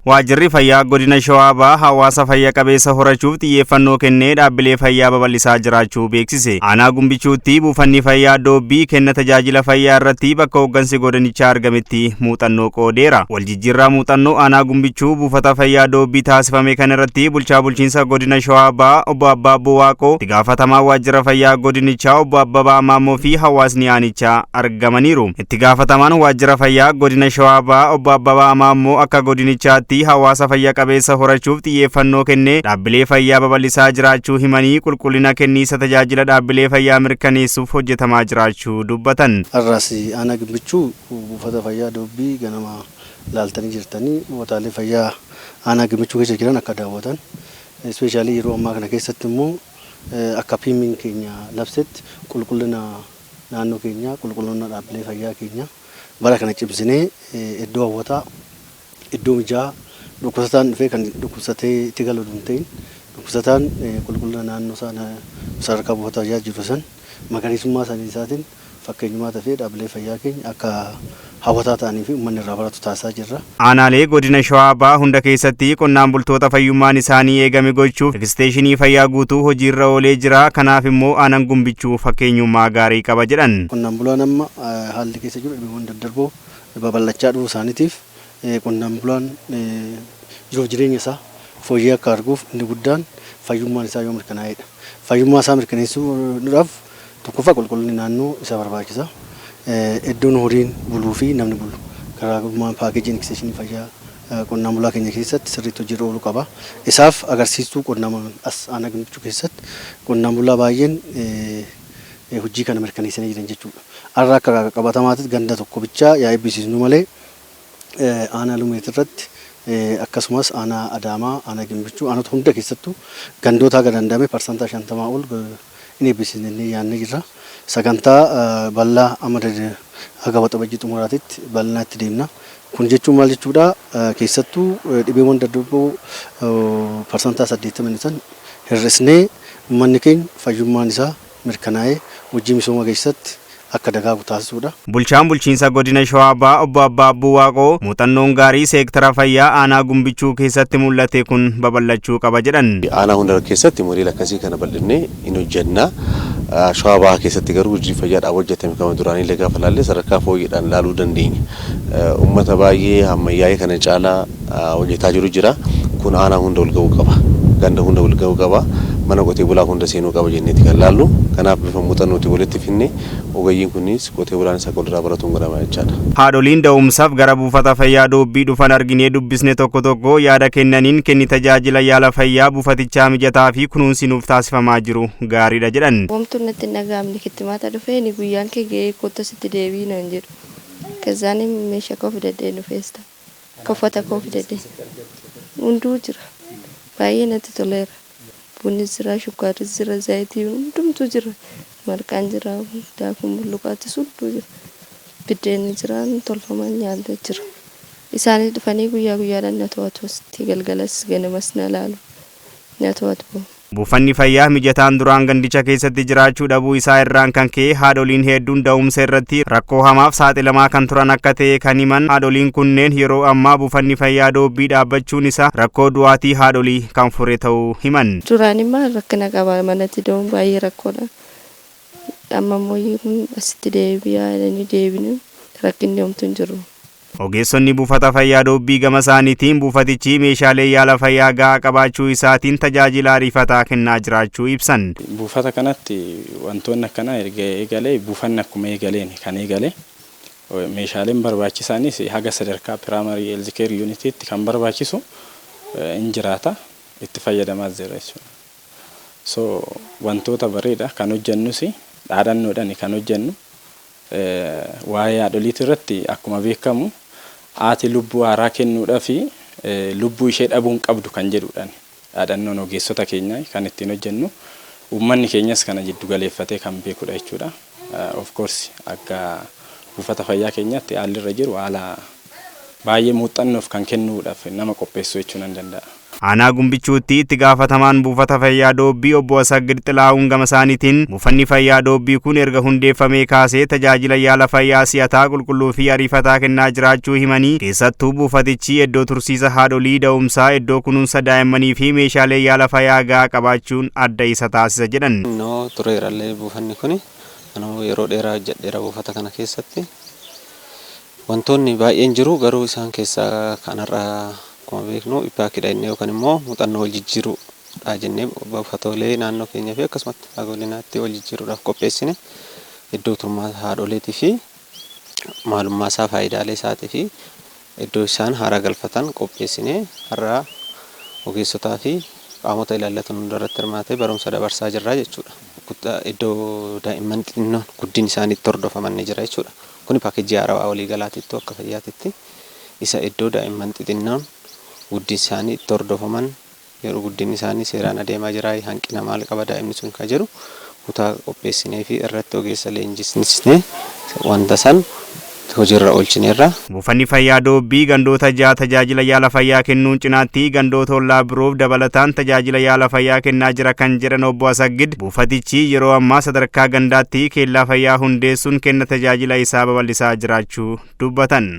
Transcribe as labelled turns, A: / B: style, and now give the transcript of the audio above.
A: Waajjirri fayyaa godina Shawaa Bahaa hawaasa fayya qabeessa horachuuf xiyyeeffannoo kennee dhaabbilee fayyaa babal'isaa jiraachuu beeksise. Aanaa Gumbichuutti buufanni fayyaa Doobbii kenna tajaajila fayyaa irratti bakka hooggansi godinichaa argametti muuxannoo qoodeera. Waljijjiirraa muuxannoo aanaa Gumbichuu buufata fayyaa Doobbii taasifame kana irratti bulchaa bulchiinsa godina Shawaa Bahaa obbo Abbaabboo Waaqoo, itti gaafatamaa waajjira fayyaa godinichaa obbo Abbabaa Maammoo fi hawaasni aanichaa argamaniiru. Itti gaafatamaan waajjira fayyaa godina Shawaa Bahaa obbo Abbabaa Maammoo akka godinichaatti hawaasa fayya qabeessa horachuuf xiyyeeffannoo kennee dhaabbilee fayyaa babal'isaa jiraachuu himanii, qulqullina kenniisa tajaajila dhaabbilee fayyaa mirkaneessuuf hojjetamaa jiraachuu dubbatan.
B: Har'as aanaa Gimbichuu buufata fayyaa Doobbii ganama laaltanii jirtanii, buufataalee fayyaa aanaa Gimbichuu keessa jiran akka daawwatan. Especially yeroo ammaa kana keessatti immoo akka PIMiin keenya labsetti qulqullina naannoo keenyaa, qulqullina dhaabbilee fayyaa keenya bara kana cimsinee iddoo hawwataa, iddoo mijaa'aa, dhukkubsataan dhufee kan dhukkubsatee itti galu hin ta'in, dhukkubsataan qulqullina naannoo isaa, sadarkaa buufata fayyaa jiru san, magariisummaa isaanii isaatiin fakkeenyummaa tafee dhaabbilee fayyaa keenya akka hawwataa ta'anii fi uummanni irraa baratu taasisaa jirra.
A: Aanaalee godina Shawaa Bahaa hunda keessatti qonnaan bultoota fayyummaan isaanii eegame gochuuf ekisteeshinii fayyaa guutuu hojiirra oolee jira. Kanaaf immoo aanaan Gumbichuu fakkeenyummaa gaarii qaba jedhan.
B: Qonnaan bulaan amma haalli keessa jiru dhibeewwan daddarboo babal'achaa dhufuu isaaniitiif, qonnaan bulaan jiruuf jireenya isaa fooyyee akka arguuf inni guddaan fayyummaan isaa yoo mirkanaa'edha. Fayyummaa isaa mirkaneessuudhaaf tokkoffaa qulqullinni naannoo isa barbaachisa. Iddoon horiin buluu fi namni bulu garaagarummaan packageiin ekisteeshinii fayyaa qonnaan bulaa keenya keessatti sirriitti hojiirra ooluu qaba. Isaaf agarsiistuu qonnaan as aanaa Gimbichuu keessatti qonnaan bulaa baay'een hojii kana mirkaneessanii jiran jechuudha. Har'a akka qabatamaatti ganda tokko bichaa yaa eebbisiisnu malee, aanaa Lumeet irratti, akkasumas aanaa Adaamaa, aanaa Gimbichuu, aanota hunda keessattuu gandoota haga danda'ame 50% ol in eebbisiisnee yaadnee jirra. Sagantaa bal'aa amma haga Waxabajjii xumuraatitti bal'inaa itti deemna. Kun jechuun maal jechuudha? Keessattuu dhibeewwan daddarboo 80% san hir'isnee uummanni keenya fayyummaan isaa mirkanaa'ee hojii misooma keessatti akka dagaagu taasisuudha.
A: Bulchaan bulchiinsa godina Shawaa Bahaa obbo Abbaabbuu Waaqoo muuxannoon gaarii seektara fayyaa aanaa Gumbichuu keessatti mul'ate kun babal'achuu qaba jedhan.
C: Aanaa hunda keessatti modeela akkasii kana bal'innee hin hojjenna. Shawaa Bahaa keessatti garuu hojii fayyaadhaaf hojjetame kama duraanii illee gaafa laalle sadarkaa fooyyeedhaan laaluu dandeenya. Uummata baay'ee ammayyaa'ee kana caalaa hojjetaa jiru jira. Kun aanaa hunda ol ga'uu qaba. Ganda hunda ol ga'uu qaba. Mana qotee bulaa hunda seenuu qaba jenneeti kan laallu. Kanaaf bifa muuxannootii walitti finne ogeeyyiin kunis qotee bulaanis akka walirraa baratuun godhama jechaadha.
A: Haadholiin da'umsaaf gara buufata fayyaa Doobbii dhufan arginee dubbisne tokko tokko yaada kennaniin, kenni tajaajila yaala fayyaa buufatichaa mijataa fi kunuunsi nuuf taasifamaa jiru gaariidha jedhan.
D: Homtuu natti hin dhaga'amne. Kittimaata dhufee ni guyyaan kee ga'ee kottu asitti deebii naan jedhu. Kazaan meeshaa koo fidadhee dhufeesta. Uffata koo fidadhee. Hunduu jira. Baay'ee natti toleera. Bunni jira, shukkaarris jira, zayitii hundumtuu jira. Marqaan jira, daakuun bulluqaatis hunduu jira. Biddeenni jira, tolfamaan nyaata jira. Isaanis dhufanii guyyaa guyyaadhaan na to'atu asitti, galgalas ganamas na laalu. Na to'atu.
A: Buufanni fayyaa mijataan duraan gandicha keessatti jiraachuu dhabuu isaa irraan kan ka'e haadholiin hedduun da'umsa irratti rakkoo hamaaf saaxilamaa kan turan akka ta'e kan himan haadholiin kunneen, yeroo ammaa buufanni fayyaa Doobbii dhaabbachuun isaa rakkoo du'aatii haadholii kan fure ta'uu himan.
D: Duraan immoo rakkina qaba, manatti da'uun baay'ee rakkoodha. Amma immoo asitti deebi'aa jedhanii deebinu, rakkinni homtuu hin jiru.
A: Ogeessonni buufata fayyaa Doobbii gama isaaniitiin buufatichi meeshaalee yaala fayyaa gahaa qabaachuu isaatiin tajaajila ariifataa kennaa jiraachuu ibsan.
E: Buufata kanatti wantoonni akkanaa erga eegalee, buufanni akkuma eegaleen kan eegale, meeshaaleen barbaachisaanis haga sadarkaa primary health care unitiitti kan barbaachisu hin jiraata, itti fayyadamaas jira jechuudha. So wantoota bareeda kan hojjennus dhaadhannoodhaan kan hojjennu waa'ee haadholiitii irratti. Akkuma beekamu haati lubbuu haaraa kennuudhaa fi lubbuu ishee dhabuu hin qabdu kan jedhudhaan dhaadhannoon ogeessota keenya kan ittiin hojjennu, uummanni keenyas kana jiddu galeeffatee kan beekudha jechuudha. Of course akka buufata fayyaa keenyaatti haalli irra jiru haala baay'ee muuxannoof kan kennuudhaaf nama qopheessu jechuu nan danda'a.
A: Aanaa Gumbichuutti itti gaafatamaan buufata fayyaa Doobbii obbo Asaggid Xilaa'uun gama isaaniitiin buufanni fayyaa Doobbii kun erga hundeeffamee kaasee tajaajila yaala fayyaa si'ataa, qulqulluu fi ariifataa kennaa jiraachuu himanii, keessattuu buufatichi iddoo tursiisa haadholii da'umsaa, iddoo kunuunsa daa'immanii fi meeshaalee yaala fayyaa gahaa qabaachuun adda isa taasisa jedhan.
F: Innoo tureerallee buufanni kuni, anuu yeroo dheeraa hojjedheera buufata kana keessatti. Wantoonni baay'een jiru, garuu isaan keessaa kanarraa akkuma beeknu ippaakiidha inni yookaan immoo muuxannoo wal jijjiiruudha jennee buufatoolee naannoo keenyaa fi akkasumatti godinaatti wal jijjiiruudhaaf qopheessine, iddoo turmaata haadholeetii fi maalummaa isaa, faayidaalee isaatii fi iddoo isaan haara galfatan qopheessine har'a ogeessotaa fi qaamota ilaallatan hundarratti hirmaatee barumsa dabarsaa jirra jechuudha. Iddoo daa'imman xixinnoon guddin isaanii itti hordofaman ni jira jechuudha. Kuni paakeejii haarawaa waliigalaatittu akka fayyaatitti isa iddoo daa'imman xixinnoon guddin isaanii itti hordofaman, yeroo guddinni isaanii seeraan adeemaa jira, hanqina maal qaba daa'imni sun kan jedhu kutaa qopheessinee fi irratti ogeessa leenjisnee wanta san hojiirra oolchineerra.
A: Buufanni fayyaa Doobbii gandoota 6 tajaajila yaala fayyaa kennuun cinaatti gandoota ollaa biroof dabalataan tajaajila yaala fayyaa kennaa jira kan jedhan obbo Asaggid, buufatichi yeroo ammaa sadarkaa gandaatti keellaa fayyaa hundeessuun kenna tajaajila isaa babal'isaa jiraachuu dubbatan.